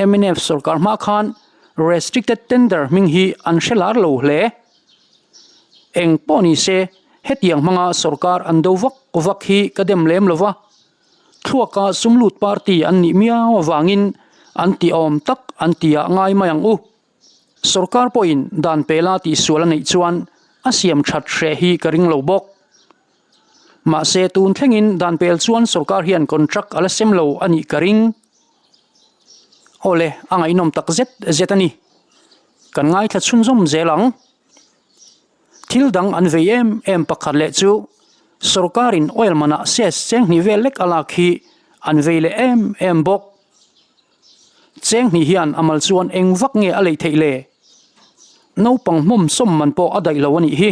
Mnf sawrkar hma khan restricted tender hming hi an hre lar lo hle. Eng pawh ni se, hetiang hmanga sawrkar an do vak vak hi ka dem lem lo va, thluaka sumlut party an nih miau avangin an ti awm tak an ti ah ngai mai ang u. Sawrkar pawhin dan pela tihsual a neih chuan a siam that hreh hi ka ring lo bawk. Mahse tun thlengin dan pel chuan sawrkar hian contract a la sem lo a nih ka ring. Awle, a ngaihnawm tak zet zet a ni. Kan ngaithla chhunzawm zel ang. Thil dang an vei em em pakhat leh chu sawrkarin oil manah ses cheng hnih vel lek a lak hi an vei leh em em bawk. Cheng hnih hian a mal chuan eng vak nge a lei theih le? Naupang hmawm sawm man pawh a daih lo a nih hi.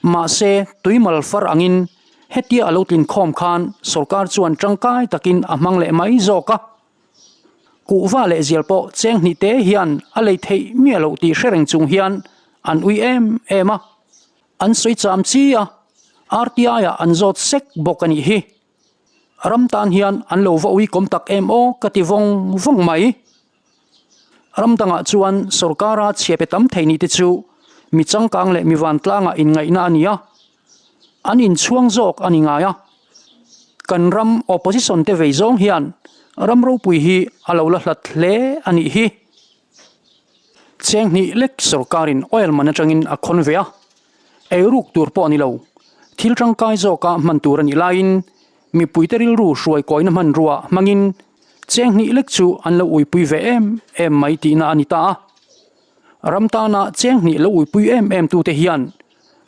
Mahse, tuimal far angin hetia a lo tlin khawm khan sawrkar chuan tangkai takin a hmang leh mai zawk a. Kuhva leh zial pawh cheng hnih te hian a lei theih miah loh tih hre reng chung hian an ui em em a. An sawi cham chi a, RTI-ah an zawt sek bawk a nih hi. Ram tan hian an lo va ui kawm tak em aw ka ti vawng vawng mai. Ram dangah chuan sawrkara chhia pe tam thei nih te chu mi changkang leh mi vantlangah inngaihna a ni a, an inchhuang zawk a ni ngai a. Kan ram opposition te vei zawng hian ram ropui hi a lo la hlat hle a nih hi. Cheng hnih lek sawrkarin oil man atangin a khawn ve a, Eiruk tur pawh a ni lo. Thil tangkai zawka hman tur a nih laiin mipuite rilru hruai kawina hmanrua hmangin cheng hnih lek chu an lo uipui ve em em mai tihna a ni ta a. Ram tana cheng hnih lo uipui em em tute hian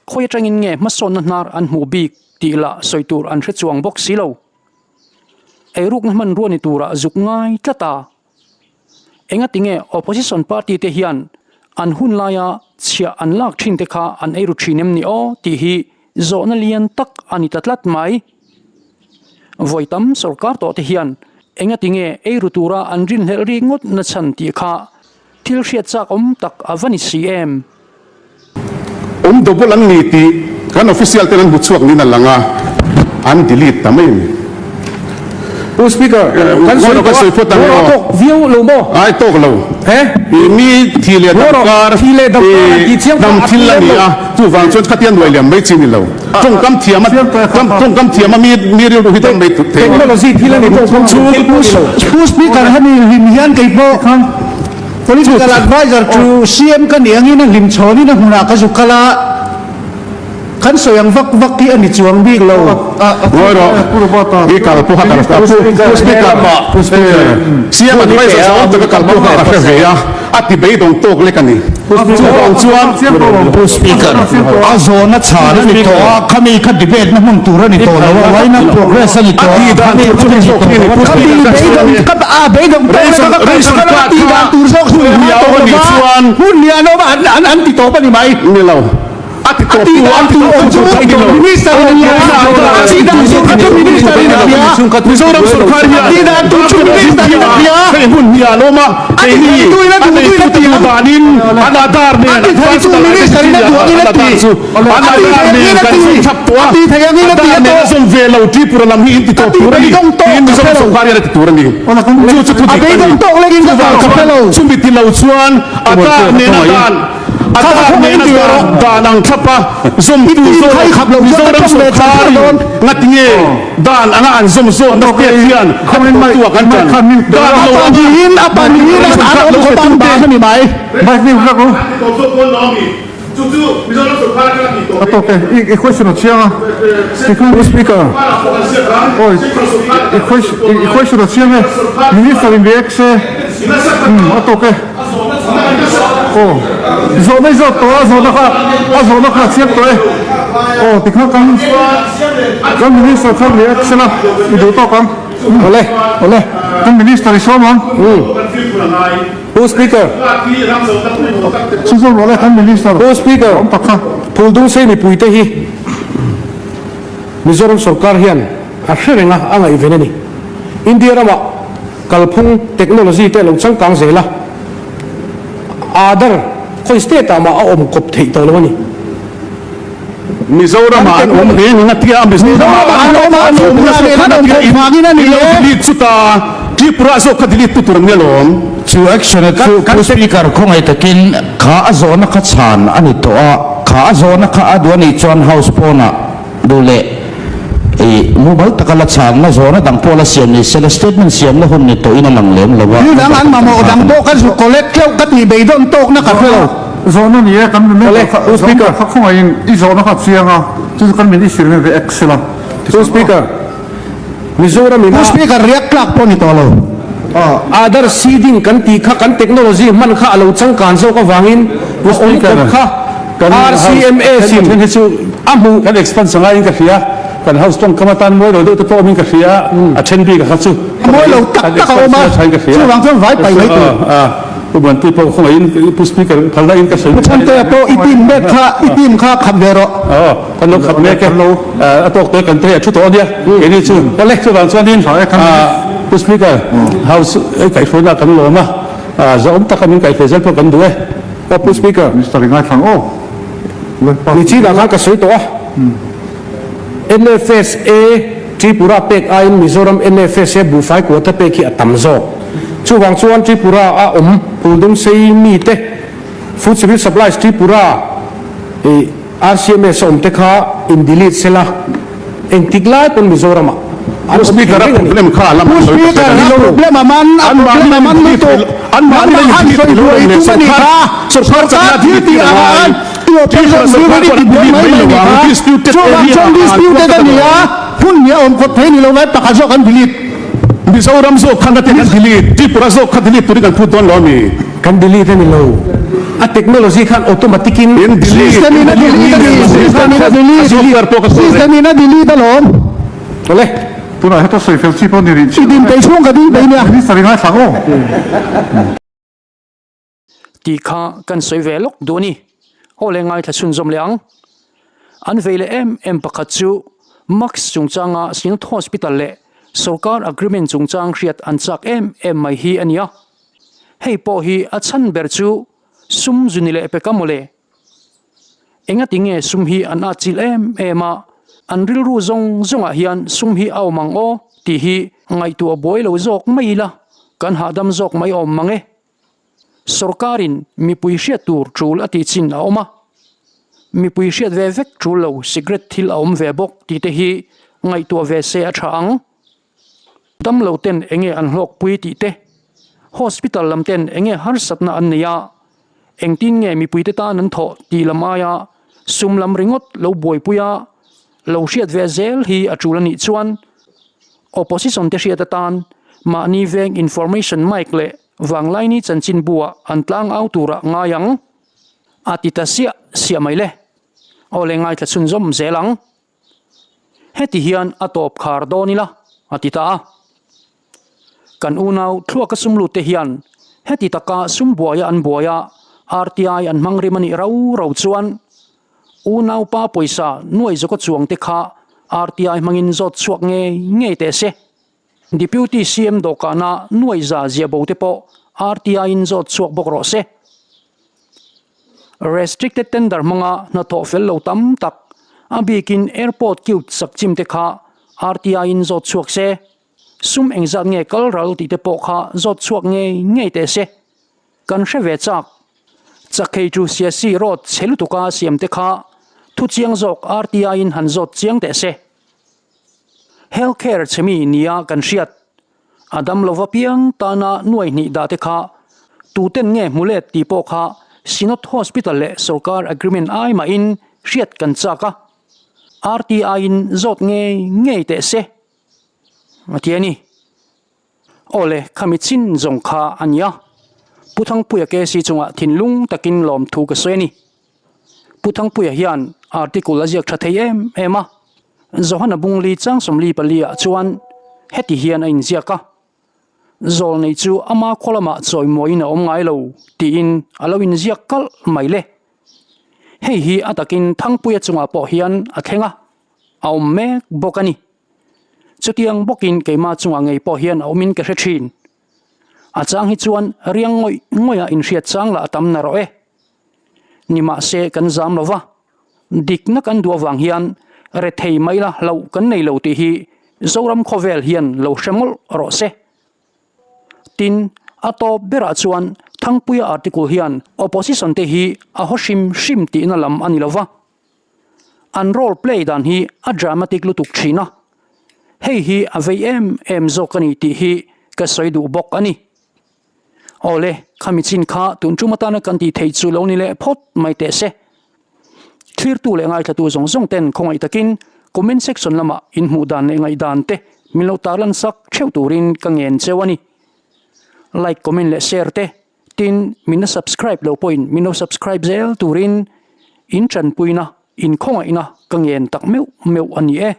khawi atangin nge hmasawnna hnar an hmuh bik tih lah sawi tur an hre chuang bawk si lo. Eirukna hmanrua ni turah zuk ngai tlat a. Engati nge opposition party te hian an hun laia chhiah an lak thin te kha an eiru thin em ni aw tih hi zawhna lian tak a ni ta tlat mai. Vawi tam sorkar tawh te hian engati nge eiru tura an rinhlelh rik ngawt na chhan tih kha thil hriat chak awm tak a va ni si em?
Awm double an ni tih kan official ten an hmu chhuak niin a lang a, an delete ta mai a ni.
Pu Speaker, kan sawi
tawh a,
phawt ang aw. Tawk viau lo maw?
Ai tawk lo.
He?
Mi thi leh dam kar,
thi leh dam kar an tih chiang
dam thil a ni a, chuvang chuan khatiang nuai liam mai chi ni lo. Tawngkam thiam a, tawngkam thiam a mi mi rilru hi dam mai thei.
Technology thil a ni tawngkam thil pawh ni lo.
Pu Speaker, hemi hlim hian kei pawh Political adviser to CM ka nih angin a hlimchhawnin a hmunah ka zu kal a. Kan sawi ang vak vak hi a ni chuang bik lo.
Ngawi rawh, i kal pawh a kal a, Pu Speaker, Pu Speaker, CM adviser zawng tak a kal pawh kha ka hre ve a, a ti beidawng tawk lek a ni. Chuvang chuan
Pu Speaker, a zawhna chhan a ni tawh a, khami kha debate na hmun tur a ni tawh lo a, why not progress a ni tawh a, khami kha ni tawh lo a,
Ka ti beidawng, ka a beidawng tawk lek a, ka kal ka kal a, tih dan tur zawk sawi a tawh lo va, hmun lian awm a, an an ti tawp a ni mai.
Ni lo. A ti tawp tu an ti tawp tu ka ni lo.
Minister in a hria a tih dan tur kha chu minister in a hria.
Mizoram sorkar hian
a tih dan tur chu minister in a hria.
Hei hmun hi a lawm a,
A ti thei tu in a duh duh in a ti ang.
danin an adar nen
A ti thei tu minister in a duh angin a ti.
An
A ti
adar
thei
nen
angin a
kan
ti.
zui thlap tawh a.
A ti thei angin a ti
Adar
a
nen a
tawh.
zawm ve lo Tripura lam hi in ti
A
tawp
ti
tur a ni.
beidawng tawk
Tiin
ka
Mizoram
hre lo.
sorkar hian a ti tur a ni. Chu chu thu
A
dik a ni.
beidawng tawk lekin ka
Chuvang
ka hre
chuan
lo.
chumi ti lo chuan adar nen a dan A dan nen a dan dan ang thlap a, zawmtu zawk Mizoram sawrkar in ngatinge dan anga an zawm zawkna state hian a thawktu ah kan tan dan lo anga sawrkar lo pe tu te.
Aw, zawhna i zawt tawh a, zawhna kha a zawhna kha a chiang tawh e. Aw, tikha kan kan minister kha react sela i duh tawk ang.
Awle, awle.
Kan minister i sawm ang.
Pu Speaker.
Chu zawm rawh le kan minister.
Pu Speaker.
Awm tak kha.
Phuldungsei mipuite hi Mizoram sorkar hian a hre reng a, a ngaihven a ni. India ramah Kalphung technology te lo changkang zel a, Aadhaar khawi state ah mah a awm kawp theih tawh lo a ni.
Mizoram ah an awm hle ni ngatia Mizoram ah an awm a an awm nasa kha ngatia in in lo delete chuta Tripura zawk kha delete tu tur an nia lawm.
Chu action a chu Pu Speaker khawngaih takin kha a zawhna kha chhan a ni tawh a, kha a zawhna kha a duh a nih chuan House pawnah Duh leh i mumal taka la chhanna zawhna dang pawh la siam ni sela statement siamna hun ni tawhin a lang lem lo a.
Thil dang an mamawh dang pawh ka zuk collect tleuh ka tih beidawn tawkna ka hre lo.
Zawhna ni e, kan member kha zawhna kha khawngaihin i zawhna kha chiang a, chu chu kan min i sirna react sela.
Pu Speaker, Mizoram ina. Pu Speaker, react tlak pawh ni tawh lo. Aadhaar seeding kan tih kha kan technology hman kha a lo changkan zawk avangin a awm kawp kha RCMS in a hmuh.
Kan expand sa ngaiin ka hria, kan house tawngkam atan mawi lo deuh te pawh awmin ka hria, a then bik a kha chu.
Mawi lo tak tak a awm a, chuvang chuan vai pai mai tur.
Pu Muanpui pawh khawngaihin Pu Speaker phalna in ka sawi.
Pu Chhantea pawh i team mek kha i team kha khap ve rawh.
Aw, kan lo khap mek e. A tawk te kan te a thu tawh a nia. Keini chu awle chuvang chuanin Pu Speaker House ei kaihhruaina kan lawm a, zahawm taka min kaihhruai zel pawh kan duh e.
Aw Pu Speaker.
Mister i ngaithlang aw.
Nichinah khan ka sawi tawh a, NFSA Tripura pek aiin Mizoram NFSA buhfai quota pek hi a tam zawk. Chuvang chuan Tripura a awm Phuldungsei mite Food Civil Supplies Tripura i RCMS a awm te kha in delete sela engtik lai pawn Mizoram ah an awm thei reng a ni. Pu Speaker a problem a man a problem a man lutuk an mahni sawi buai tum a ni kha sorkar thil tih ang ah khan tu a pawn zawk zir i ti buai mai mai ni kha chuvang chuan disputed a ni a hun hi a awm khawp thei ni lo vai pakhat zawk an delete.
Mizoram zawk khan ka ti kan delete, Tripura zawk kha delete turin kan phut dawn lo a mi?
Kan delete a ni lo. A technology khan automatic in
In delete.
System in a delete a ni. System in a delete.
Software pawh ka sawi.
System in a delete alawm. Awle.
Tunah heta sawi fel chi pawh ni rih.
I din peih chhung ka ding peih nia.
Minister i ngaithla aw.
Tih kha kan sawi ve lawk duh a ni. Aw le ngaithla chhunzawm leh ang. An vei leh em em pakhat chu Max chungchanga Synod Hospital leh sorkar agreement chungchang hriat an chak em em mai hi a ni a. Hei pawh hi a chhan ber chu sum zu ni leh pek a mawle. Engati nge sum hi an atchilh em em a, an rilru zawng zawngah hian sum hi a awm ang aw tih hi ngaihtuah buai lo zawk mai ila kan hahdam zawk mai awm mang e. Sorkarin mipui hriat tur tul a tih chin a awm a, mipui hriat ve vek tul lo cigarette thil a awm ve bawk tih te hi ngaihtuah ve se a tha ang. Damlo ten enge an hlawkpui tih te, hospital lam ten enge harsatna an nei a, engtin nge mipuite tan an thawh tih lam aia. Sum lam ringawt lo buaipui a, lo hriat ve zel hi a tul a nih chuan Opposition te hriat atan mahni veng information mic leh Vanglaini chanchinbu-ah an tlang au turah ngai ang a ti ta siah siah mai le. Aw le ngaithla chhunzawm zel ang. Heti hian a tawp khar dawn ila a ti ta a. Kan unau thluaka sum lut te hian heti taka sum buaia an buai a, RTI an hmang rim a nih rau rau chuan unaupa pawisa nuai zawka chuang te kha RTI hmangin zawt chhuak ngei ngei teh se. Deputy CM dawhkana nuai za ziah bo te pawh RTI in zawt chhuak bawk rawh se. Restricted tender hmanga hnathawh fel lo tam tak, a bikin airport cute sak chim te kha RTI in zawt chhuak se, sum engzat nge kal ral tih te pawh kha zawt chhuak ngei ngei teh se. Kan hre ve chak. Chakhei chu Siasi road chhe lutuka siam te kha thu chiang zawk RTI in han zawt chiang teh se. Health care chhemi nia kan hriat. A dam lova piang tana nuai hnih dah te kha tuten nge hmu let tih pawh kha Synod Hospital leh sorkar agreement ai mahin hriat kan chak a, RTI in zawt ngei ngei teh se a ti a ni. Aw le, khami chin zawng kha a nia. Pu Thangpuia KC chungah thinlung takin lawmthu ka sawi a ni. Pu Thangpuia hian article a ziak tha thei em em a, Johana Bungli chang 44 ah chuan heti hian a inziak a, Zawlnei chu ama khaw lamah chawimawiin a awm ngai lo tiin a lo inziak kalh mai le. Hei hi a takin Thangpuia chungah pawh hian a thleng a, a awm mek bawk a ni. Chutiang bawkin keimah chungah ngei pawh hian a awmin ka hre thin. A chang hi chuan riang ngawih ngawih a inhriat chang lah a tam narawh e. Nimahse kan zam lo va, dikna kan duh avang hian rethei mai la hlauh kan nei lo tih hi Zoram khawvel hian lo hre mawlh rawh se. Tin, a tawp berah chuan Thangpuia article hian opposition te hi a haw hrim hrim tihna lam a ni lo va, an role play dan hi a dramatic lutuk thin a, hei hi a vei em em zawk a ni tih hi ka sawi duh bawk a ni. Awle, khami chin kha tun tum atana kan tih theih chu lo ni leh phawt mai teh se. Thlirtu leh ngaithlatu zawng zawng ten khawngaih takin comment section lamah in hmuh dan leh ngaihdan te min lo tarlan sak theuh turin ka ngen cheu a ni. Like, comment leh share te tin min la subscribe lo pawhin min lo subscribe zel turin in tanpuina, in khawngaihna ka ngen tak meuh meuh a ni e.